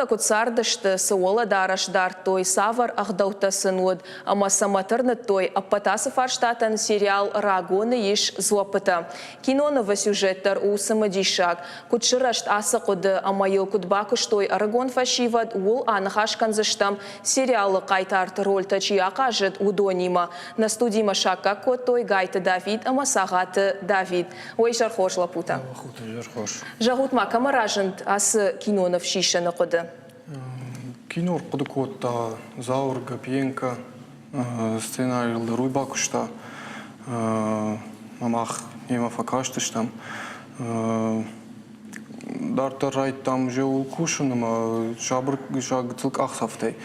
Куыд цардысты, цы уӕлӕдарӕс дардтой, цавӕр ӕгъдӕуттӕ сын уыд ӕмӕ цӕмӕ тырныдтой, ӕппӕт ацы фарстатӕн сериал «Рагон-ы» ис дзуӕппытӕ. Кинонывы сюжет дӕр у цымыдисаг. Куыд сырӕзт ацы хъуыды ӕмӕ йыл куыд бакуыстой ӕрыгон фӕсивӕд, ууыл аныхас кӕндзыстӕм, сериалы хъайтарты рольтӕ чи ахъазыд, уыдонимӕ. Нӕ студимӕ саккаг кодтой Гайты Давид ӕмӕ Цагъаты Давид. Уӕ изӕр хорз, лӕппутӕ. Зӕгъут ма, кӕмӕ разынд ацы киноныв сисыны хъуыды? Кино ӕрхъуыды кодта Зауыр Гапьенко, сценарийыл дӕр уый бакуыста. Мах немӕ фӕкастыстӕм. Дарддӕр райдыдтам зӕуыл кусын ӕмӕ сабыр гыццыл къахдзӕфтӕй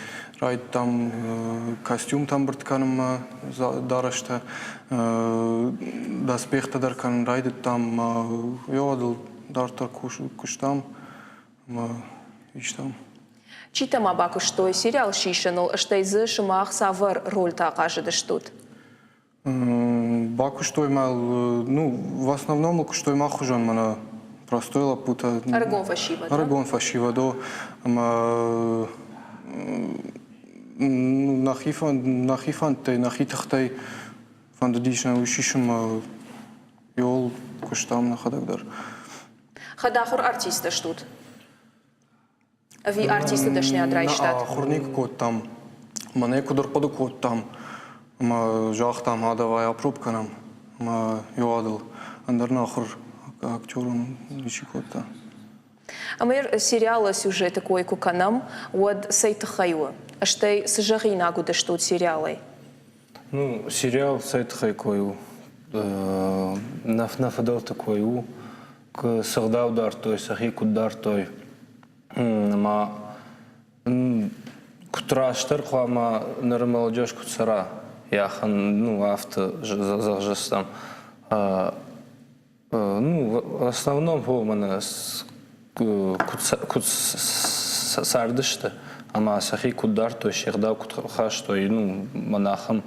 райдыдтам костюмтӕ ӕмбырд кӕнынмӕ, дарӕстӕ, доспехтӕ дӕр кӕнын райдыдтам. Йӕ дарддӕр куыстам ӕмӕ истам. Читӕ ма бакуыстой сериал сисыныл, стӕй дзы сымах цавӕр рольтӕ ахъазыдыстут? Бакуыстой ма, ну, в основном куыстой мах хуызӕн мӕнӕ простой лӕппутӕ. Ӕрыгон фӕсивӕд. Ӕрыгон фӕсивӕд, о. Ӕмӕ нӕхи нӕхи фӕндтӕй, нӕхи тыхтӕй фӕндыдис нӕ уый сисынмӕ иуыл куыстам нӕхӕдӕг дӕр. Хӕдахуыр артисттӕ стут? Ӕви артисты дӕсныйад райстат? Ахуыр никуы кодтам. Мӕнӕ куыд ӕрхъуыды кодтам, ӕмӕ загътам, а давай апроб кӕнӕм. Ӕмӕ иу адыл ӕндӕр нӕ ахуыр актерон ничи кодта. Ӕмӕ сериалы сюжеты кой куы кӕнӕм, уӕд цӕй тыххӕй у? Стӕй цы зӕгъинаг уыдыстут сериалӕй? Ну, сериал цӕй тыххӕй кой у? Нӕ фыдӕлты кой у. Цы гъдау дардтой, сӕхи куыд дардтой. Ӕмӕ куыд растдӕр хъуамӕ ныры молодежь куыд цӕра, йӕхӕн, ну, афтӕ зӕгъдзыстӕм. Ну, в основном мӕнӕ куыд цардысты ӕмӕ сӕхи куыд дардтой, се гъдау куыд хастой, ну, мӕнӕ ахӕм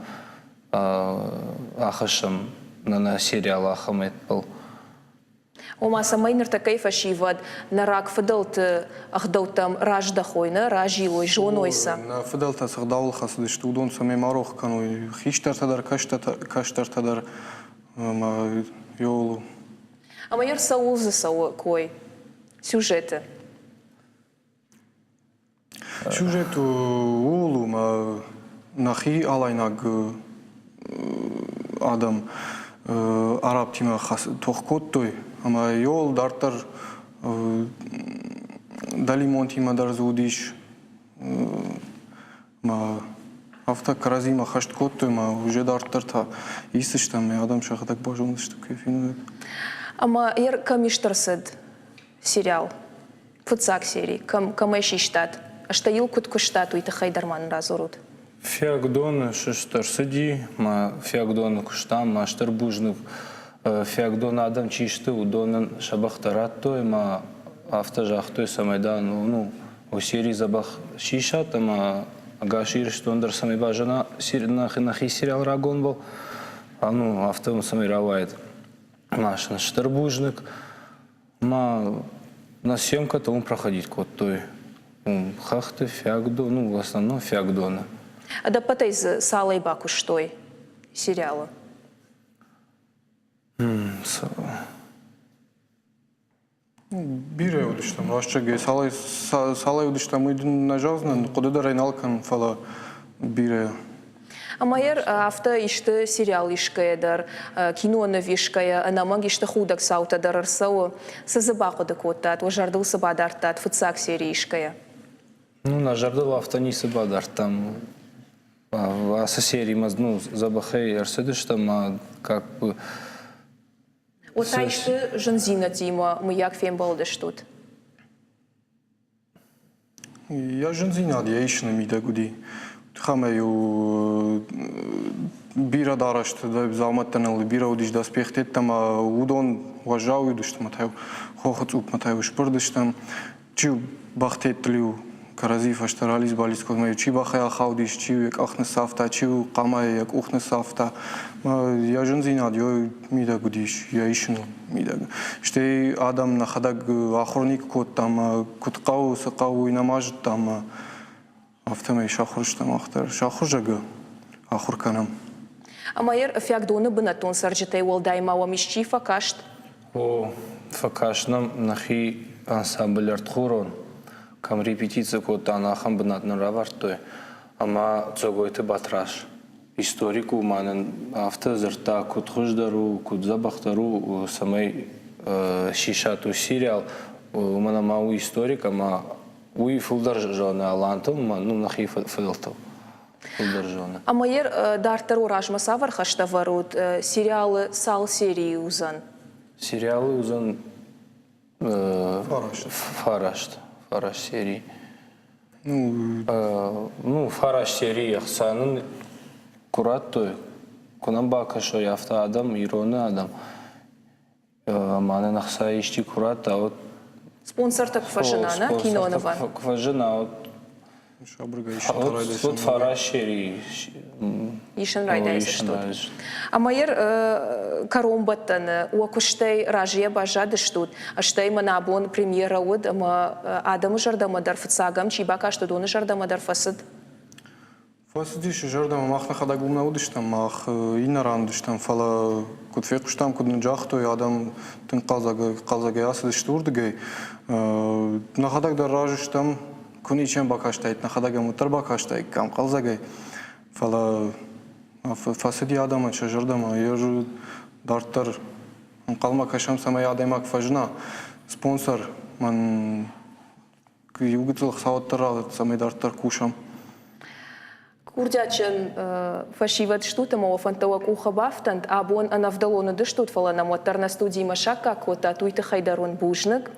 ахӕссӕм нӕ сериал ахӕм Apple. Ома, цӕмӕй ныртӕккӕйы фӕсивӕд нӕ рагфыдӕлты ӕгъдӕуттӕм раздӕхой, нӕ разилой, зоной сӕ. Нӕ фыдӕлтӕ цы гъдауыл хӕцыдысты, уыдон цӕмӕй ма рох кӕной, хистӕртӕ дӕр, кӕстӕртӕ дӕр ӕмӕ иуыл у. Ӕмӕ йӕ цӕуыл дзы цӕуы кой сюжеты? Сюжет ууыл у, мӕ нӕхи алайнаг адӕм арабтимӕ тох кодтой, ӕмӕ иуыл дарддӕр дӕлимонтимӕ дӕр дзы уыдис. Мӕ афтӕ кӕрӕдзимӕ хӕст кодтой, мӕ уже дарддӕр та исдзыстӕм, мӕ адӕм сӕхӕдӕг базондзысты, кӕй фенуӕд. Ӕмӕ кӕм ист ӕрцыд сериал? Фыццаг сери кӕм, кӕмӕй систат? Стӕй йыл куыд куыстат, уый тыххӕй дӕр ма нын радзурут. Фиагдоны сыст ӕрцыди, мӕ Фиагдоны куыстам, мӕ стыр бузныг. Фиагдоны адӕм чи сты, уыдонӕн сӕ бӕхтӕ радтой ӕмӕ афтӕ загътой, цӕмӕй дам, ну, серий дзӕбӕх сисат ӕмӕ ӕгас Ирыстон дӕр цӕмӕй базона нӕхи сериал рагонбыл, ну, афтӕ цӕмӕй рауайӕд. Ӕмӕ сын стыр бузныг. Ма на съемкӕтӕ уым проходить кодтой. Хӕхты, Фиагдон, ну, в основном Фиагдоны. Ӕдӕппӕтӕй дзы цалӕй бакуыстой сериалы? Бирӕ уыдыстӕм, рӕстӕгӕй цалӕй уыдыстӕм, уый дын нӕ зӕгъдзынӕн, хъуыды дӕр ӕй нал кӕнын, фӕлӕ бирӕ. Ӕмӕ афтӕ исты сериал исгӕйӕ дӕр, киноныв исгӕйӕ, ӕнӕмӕнг исты худӕг цаутӕ дӕр ӕрцӕуы. Цы дзы бахъуыды кодтат, уӕ зӕрдыл цы бадардтат фыццаг сери исгӕйӕ? Ну, нӕ зӕрдыл афтӕ ницы бадардтам. Ацы серимӕ ну, дзӕбӕхӕй ӕрцыдыстӕм, ӕмӕ как бы Уӕд та исты зындзинӕдтимӕ мыййаг фембӕлдыстут? Йӕ зындзинад йӕ исыны мидӕг уыди. Тыхӕмӕ-иу бирӕ дарӕсты дзаумӕттӕ ныл бирӕ уыдис доспехтӕ ӕмӕ уыдон уӕззау уыдысты ӕмӕ та-иу хохы цъупмӕ та-иу сбырдыстӕм. Чи бӕхтеттыл-иу кӕрӕдзи фӕстӕ ралидз-балидз кодтой. Чи бӕхӕй ахаудис, чи йӕ къах ныццавта, чи хъамайӕ йӕ къух ныццавта. Йӕ зындзинад йӕ мидӕг уыдис, йӕ исыны мидӕг. Стӕй адӕм нӕхӕдӕг ахуыр никуы кодтам, куыд хъӕуы, цы хъӕуы, уый нӕма зыдтам. Афтӕмӕй сахуыр стӕм мах дӕр. Сахуыр зӕгъгӕ, ахуыр кӕнӕм. Ӕмӕ Фиагдоны бынӕттон цӕрджытӕй уӕлдай ма уӕм исчи фӕкаст? О, фӕкаст нӕм нӕхи ансамбль «Ӕртхурон». Кӕм репетици кодтам, ахӕм бынат нын равӕрдтой. Ӕмӕ Цогойты Батраз историк у, ма нын афтӕ дзырдта, куыд хуыздӕр у, куыд дзӕбӕхдӕр у, цӕмӕй сисат у сериал, уымӕн ӕмӕ у историк ӕмӕ уый фылдӕр зоны алантыл, ну, нӕхи фыдӕлтыл фылдӕр зоны. Ӕмӕ йӕ дарддӕр у размӕ цавӕр хӕстӕ ӕвӕрут? Сериалы цал серийы уыдзӕн? Сериалы уыдзӕн фараст. Фараст серий. Ну, фараст серийы ӕхца нын куы радтой, куы нӕм бакӕсой, афтӕ адӕм, ироны адӕм, ӕмӕ нын ӕхца исчи куы радта, уӕд Спонсортӕ куы фӕзына, нӕ кинонывӕн? Куы фӕзына, уӕд Тут фараст серийы исын райдайдзыстут. Ӕмӕ йӕ кӕронбӕттӕны уӕ куыстӕй разыйӕ баззадыстут, стӕй мӕн абон премьерӕ уыд ӕмӕ адӕмы зӕрдӕмӕ дӕр фыццагӕм чи бакаст, уыдоны зӕрдӕмӕ дӕр фӕцыд? Фӕцыдис зӕрдӕмӕ, мах нӕхӕдӕг уым нӕ уыдыстӕм, мах иннӕ ран уыдыстӕм, фӕлӕ куыд фехъуыстам, куыд нын загътой, адӕм тынг хъӕлдзӕгӕй ацыдысты уырдыгӕй. Нӕхӕдӕг дӕр разы стӕм, куы ничем бакастаид, нӕхӕдӕг ӕм уӕддӕр бакастаиккам хъӕлдзӕгӕй, фӕлӕ фӕцыди адӕмӕн сӕ зӕрдӕмӕ. Йӕ дарддӕр ӕнхъӕлмӕ кӕсӕм, цӕмӕй адӕймаг фӕзына. Спонсор мӕн иу гыццыл хицауад дӕр ралӕд, цӕмӕй дарддӕр кусӕм. Курдиатджын фӕсивӕд стут ӕмӕ уӕ фӕндтӕ уӕ къухы бафтӕнт. Абон ӕнӕвдӕлон уыдыстут, фӕлӕ нӕм уӕддӕр нӕ студимӕ саккаг кодтат, уый тыххӕй дӕр уын бузныг.